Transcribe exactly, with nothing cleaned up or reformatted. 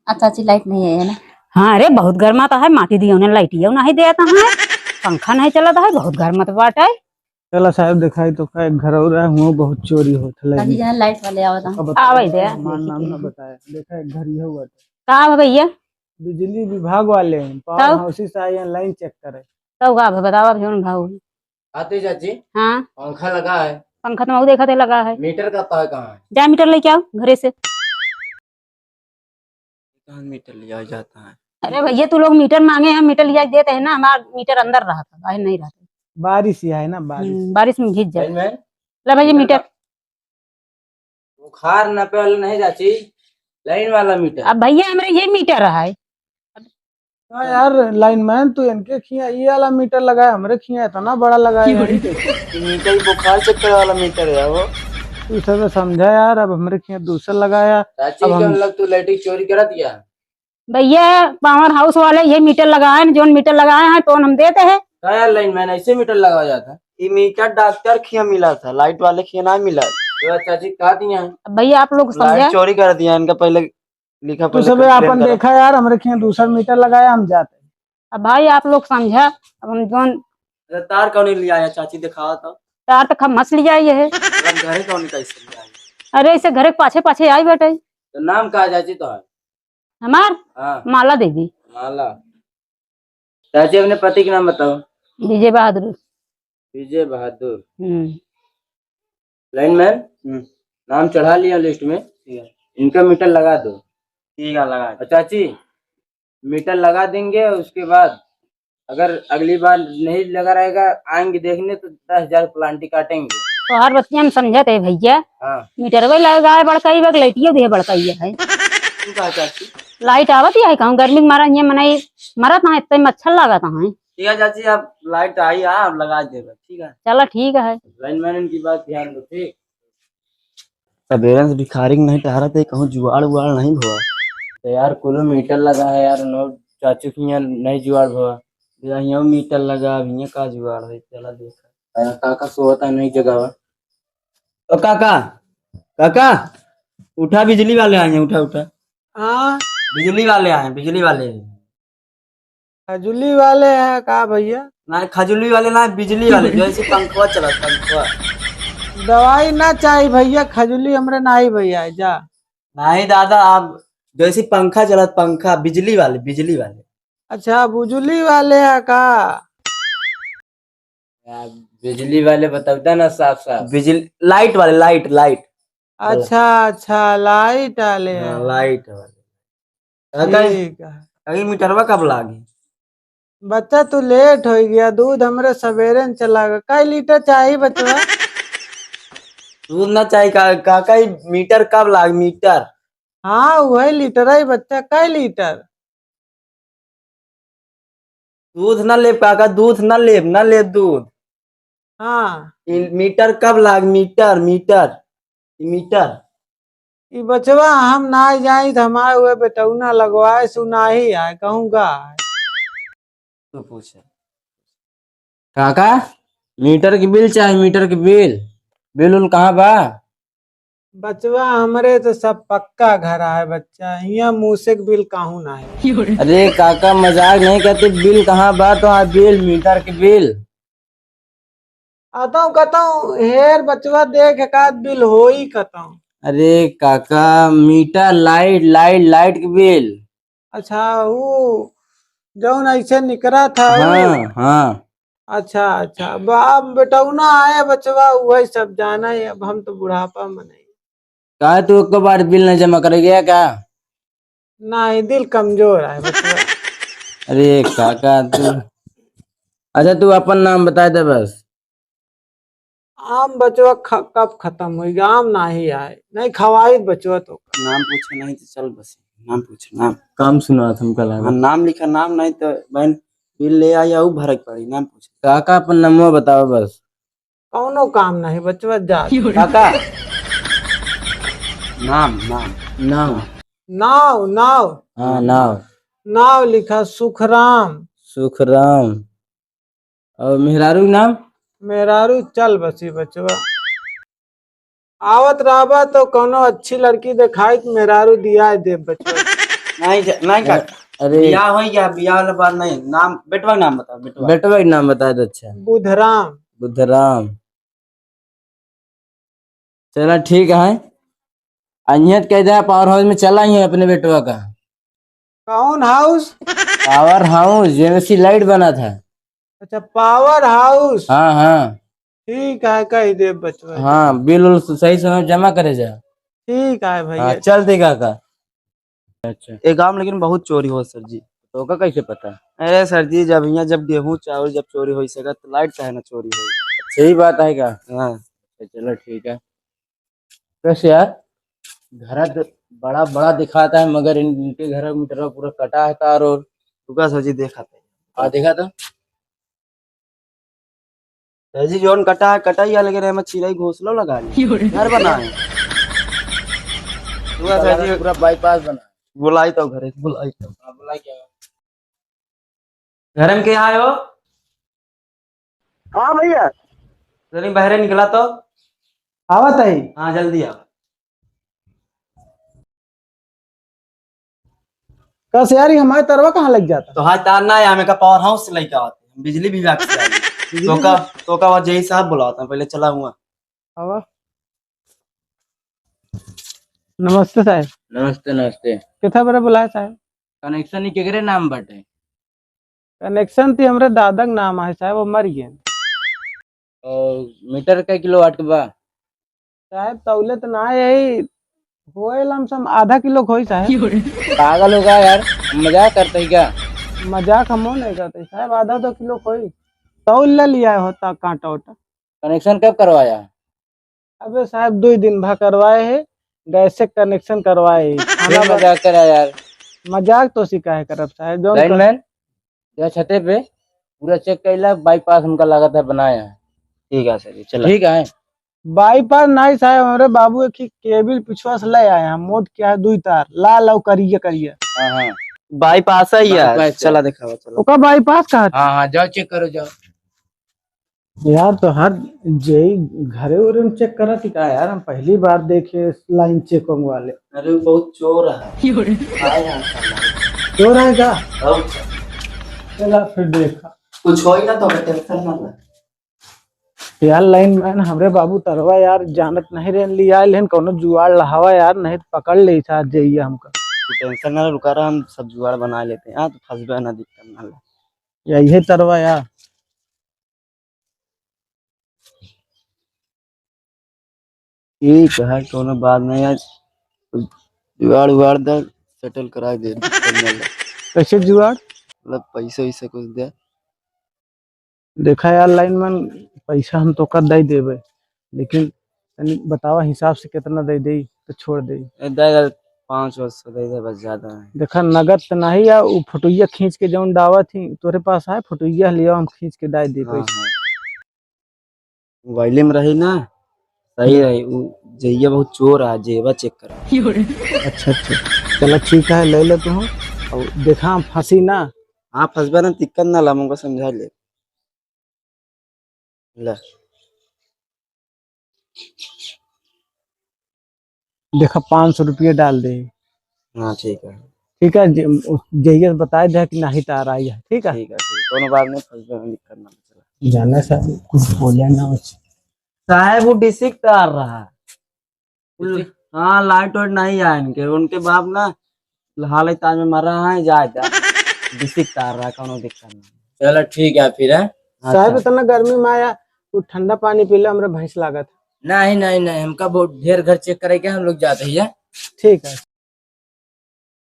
अच्छा, अच्छी लाइट नहीं है ना? हाँ, अरे, बहुत गर्मात है, माटी दियो ने लाइट यो नहीं देता है, पंखा नहीं चलता है, बहुत गर्मात बाटे। चला साहब, देखाई तो का एक घर और है, हुआ बहुत चोरी होत है। अभी जहाँ लाइट वाले आवत हैं। आवे दे। हमार नाम ना बताया, देखा एक घर ये हुआ था। का हो भैया? बिजली विभाग वाले हैं, पावर तब? हाउस से आए हैं लाइन चेक करे। तब का बतावा, जौन भाव। आते चाची। हाँ। पंखा लगा है। पंखा तो मैं देखा थे लगा है। मीटर का तार कहाँ है? जा मीटर लेके आओ घरे से। कहाँ मीटर लिया जाता है? अरे भैया, तू लोग मीटर मांगे हैं, मीटर लिया देते हैं ना, हमारा मीटर अंदर रहता, बाहर नहीं रहता। बारिश ही है ना, बारिश। हम्म, बारिश में भीग जाता। लाइनमैन, ला भैया मीटर मीटर। का बुखार नापे वाला नहीं चाची, लाइन वाला मीटर। अब भैया, हमरे ये मीटर है। हाँ यार, लाइनमैन, तू इनके खिया ये वाला मीटर लगाया, हमरे खिया इतना बड़ा लगाया है। ये मीटर ही बुखार चेक करे वाला मीटर है वो। तू सब समझा यार, अब हमरे खिया दूसरा लगाया। चाची, अब हम हम लग तू लाइट चोरी करा दिया। भैया, पावर हाउस वाले ये मीटर लगाए हैं, जोन मीटर लगाए हैं, तो हम देते हैं। का यार लाइनमैन, ऐसे मीटर लगावा जाता है? ये मीटर डॉक्टर खिया मिला था, लाइट वाले खिया ना मिला। तो चाची, का दिया है? अब भैया, आप लोग लाइट समझा। चोरी कर दिया इनका, पहले लिखा तू पहले सबे कंप्लेन आपन करा। देखा यार, हमरे खिया दूसर मीटर लगाया, हम जाते। अब भाई आप लोग समझा, अब हम जौन अरे तार कौन लिया है चाची, दिखावा तो। तार तो हम मस लिया ये है। अब घरे कौन कैसे लिया है? अरे इसे घरे के पाछे पाछे आई बैठे। तो नाम का चाची तो है? हमार? हाँ। माला देवी। माला। चाची अपने पति के नाम बताओ। विजय बहादुर। विजय बहादुर। हम्म। लाइनमैन, हम्म। नाम चढ़ा लिया लिस्ट में। ठीक है। इनका मीटर लगा दो। ठीक है, लगा दो। और चाची, मीटर लगा देंगे, उसके बाद अगर अगली बार नहीं लगा रहेगा, आएंगे देखने तो दस हजार पेनल्टी काटेंगे। तोहार बतिया हम समझत है भैया। हाँ। मीटर भी लगाए बड़काई बा, लाइटियो दिए बड़काई है। तू का चाची? लाइट आवत ही है कहूँ, गर्मी के मारा ये मनाई मरत ना, इतने मच्छर लागत है। ठीक है चाची, आप लाइट आई है, आप लगा देगा, ठीक है? चला ठीक है। लाइनमैन की बात ध्यान दो, ठीक? सबेरन से भिखारी के नहीं टहरत है, कहूँ जुआड़ उआड़ नहीं भवा। तो यार, कुल मीटर लगा है यार, नौ चाचू के यहाँ नहीं जुआड़ भवा। यहाँ मीटर लगा, अब यहाँ का जुआड़ है, चला देखा। अरे काका सोवत है, नहीं जगावा। ओ काका, काका, उठा, बिजली वाले आए हैं, उठा, उठा। हाँ। बिजली वाले आए हैं, बिजली वाले। खजुली वाले हैं का भैया? नहीं, खजुली वाले ना, बिजली वाले, जैसे पंखवा चलत, पंखवा। दवाई ना चाही भैया, खजुली हमरे नाही भैया, जा। नहीं दादा, आप जैसे पंखा चलत, पंखा, बिजली वाले, बिजली वाले। अच्छा, बुजुली वाले हैं का? यार, बिजली वाले बतावता ना साफ साफ। बिजली, लाइट वाले, लाइट, लाइट। अच्छा, अच्छा, लाइट वाले हाँ, हैं। लाइट वाले। अगर ठीक है। अगर मीटरवा कब लागी? बच्चा, तू लेट हो गया, दूध हमरे सवेरे न चला गया। कई लीटर चाही बचवा? दूध ना चाही का, का, का ई मीटर कब लाग, मीटर? हाँ, वही लीटर है बच्चा, कई लीटर? दूध ना लेब काका, दूध ना लेब, ना लेब दूध। हाँ। ई मीटर कब लाग, मीटर, मीटर, ई मीटर। ई बचवा हम ना जाई त हमार उहे बेटौना लगवाए सु नाही आए, कहूँ गा है। तू पूछ। काका, मीटर के बिल चाहे, मीटर के बिल। बिल उल कहाँ बा? बचवा, हमरे तो सब पक्का घर आए बच्चा, हियाँ मूसे के बिल काहू ना है। अरे काका, मजाक नहीं करते, बिल कहाँ बा तो? हाँ, बिल, मीटर के बिल। अतौ कतौ हेर बचवा, देख एकाध बिल होई कतौ। अरे काका, मीटर, लाइट, लाइट, लाइट के बिल। अच्छा, वो जौन ऐसे निकरा था, वो? हाँ, हाँ। अच्छा, अच्छा, अब बेटौना आए बचवा, वही सब जाना है, अब हम तो बुढ़ापा में नहीं। का तू एक बार बिल नहीं जमा करे गया का? नहीं, दिल कमजोर है बचवा। अरे काका तू, अच्छा तू अपन नाम बता दे बस। आम बचवा ख-, कब खत्म होई? आम नाही आए, नहीं खवाई बचवा तो। नाम पूछे नहीं तो चल बस, नाम पूछ, नाम। काम सुना था हमका लगा। हाँ, नाम लिखा, नाम नहीं तो बहन बिल ले आई, आऊ भरक पड़ी, नाम पूछ। काका अपन नमवा बताओ बस। कौनो काम नहीं बचवा, जा। काका। नाम, नाम। नाम। नाव, नाव। हाँ, नाव। नाव लिखा सुखराम। सुखराम। और मेहरारू के नाम? मेहरारू चल बसी बचवा। आवत रहबा तो कौनो अच्छी लड़की देखाई त मेहरारू दिया दे बचवा। नहीं ज-, नहीं काट। अरे। बियाह होई गया, बियाह वाला बात नहीं। नाम, बेटवा के नाम बता, बेटवा। बेटवा के नाम बता दे, अच्छा। बुधराम। बुधराम। चला ठीक है, अनियत कह दे power house में चला ही है अपने बेटवा का। कौन house? Power house, जेमे से light बना था। अच्छा, power house। हाँ, हाँ। ठीक है, कह दे बचवा। हाँ, bill उल सही समय जमा करे जा। ठीक है भैया। हाँ, चल देगा का। अच्छा। ये गांव में लेकिन बहुत चोरी हो सर जी। तो का कैसे पता? अरे सर जी, जब यहाँ जब गेहूं चावल जब चोरी हो सका तो light काहे ना चोरी हो? सही बात है का? हाँ। अच्छा, चलो ठीक है। कैसे यार, घर तो बड़ा बड़ा दिखाता है, मगर इन-, इनके घर का मीटर पूरा कटा है तार और। रुका सर जी, देखा था। हाँ, देखा तो। सर जी, जोन कटा है, कटा ही है, लेकिन एमे चिरई घोंसलो लगा ली। घर बना है। रुका सर जी। पूरा bypass बना। बुलाई तो घरे, बुलाई तो। हाँ, बुलाई क्या? घर में के आए हो? हाँ भैया। जरी बाहरे निकला तो। आवत है। हाँ, जल्दी आओ। कस यार, ये हमारे तरवा कहाँ लग जाता? तो हाँ, तार ना है, हमें का power house से लेके आते हैं, हम बिजली विभाग से आए हैं। बिजली तो का, विभाग? तो का वह जेई साहब बुलाता है, पहले चला हुआ। आवा। नमस्ते साहब। नमस्ते, नमस्ते। किथा बरे बुलाए साहब? Connection ही केकरे नाम बाटे? Connection ती हमरे दादा के नाम आहे साहब, वो मर गए। और मीटर कै किलोवाट के बा? साहब, तौले तो ना है, यही होए लमसम आधा किलो खोई साहब। पागल होगा यार, मजाक करते ही क्या? मजाक हमो नहीं करते साहब, आधा दो किलो खोई। तौल ले लिया होता कांटा ओटा। Connection कब करवाया? अबे साहब, दो दिन भा करवाए है, गैस से connection करवाए है। खाना फिर बन- मजाक करा यार। मजाक तो सी काहे करब साहब, जौन कर- Lineman, जा छते पे पूरा check कैला, bypass हमका लागत है बनाया है। ठीक है सर जी, चला। ठीक है। Bypass नहीं साहब, हमरे बाबू एक ही cable पिछुआ से ले आए हैं, मोट क्या है, दुई तार, लाल और करिया करिया। हाँ, हाँ। Bypass है यार, bypass चला है। दिखावा, चला। ओका bypass कहा? हाँ, हाँ, जाओ check करो, जाओ। यार, तो हर जेई घरे उरे में check करत ही का यार? हम पहली बार देखे line checking वाले। अरे, वो बहुत चोर है। आए हैं साला। चोर है का? बहुत। चला फिर देखा। कुछ होई ना तो tension ना ले। यार, lineman, हमरे बाबू तरवा यार जानत नहीं रहन, लिया लेन कौनो जुआड़ लहावा यार, नहीं तो पकड़ ले साथ जाइए हमका। तू tension ना ले, रुका रहा, हम सब जुआड़ बना लेते हैं। हाँ, तो फंसबे ना, दिक्कत ना ले। या इहे तरवा यार। ठीक है, कोनो बात नहीं, आज जुगाड़ उगाड़ दे, settle करा दे। कैसे जुगाड़? मतलब पैसा वैसा कुछ दे। देखा यार lineman, पैसा हम तोका दे देबे, लेकिन तनी बतावा हिसाब से कितना दे दे तो छोड़ दे। ए, दे दे, पाँच सौ दे दे, बस ज्यादा है। देखा नगद तो नहीं, या उ फोटोइया खींच के जौन डावत ही, तोरे पास है फोटोइया, लिया हम खींच के डाल दे हाँ, पैसा। हाँ। मोबाइले में रही ना, सही रही। उ जइया बहुत चोर आ, जेबा check करा। अच्छा, अच्छा, चला ठीक है, ले ले तू। और देखा हम फंसी ना। हाँ, फंसबा ना, दिक्कत ना ला, हमको समझा ले। ले। देखा, पाँच सौ रुपये डाल दे। हाँ, ठीक है। ठीक है, जे-, जइया बताए दे कि नहीं तार आई है, ठीक है? ठीक है, ठीक है। कोनो बात नहीं, फंसबे में दिक्कत ना, चला। जाना साहब, कुछ बोले ना उसे। साहब, वो डिसिक तार रहा है। डिसिक? हाँ, light वाइट नहीं आया इनके, उनके बाप ना हाल ताज में मरा है, जाए जा। डिसिक तार रहा है, कोनो दिक्कत नहीं। चलो ठीक है फिर, है? हाँ, साहब, अच्छा। इतना गर्मी में आया, तू ठंडा पानी पी ले, हमरे भैंस लागत। नहीं, नहीं, नहीं, हमका बहुत ढेर घर check करे के, हम लोग जाते ही है। ठीक है।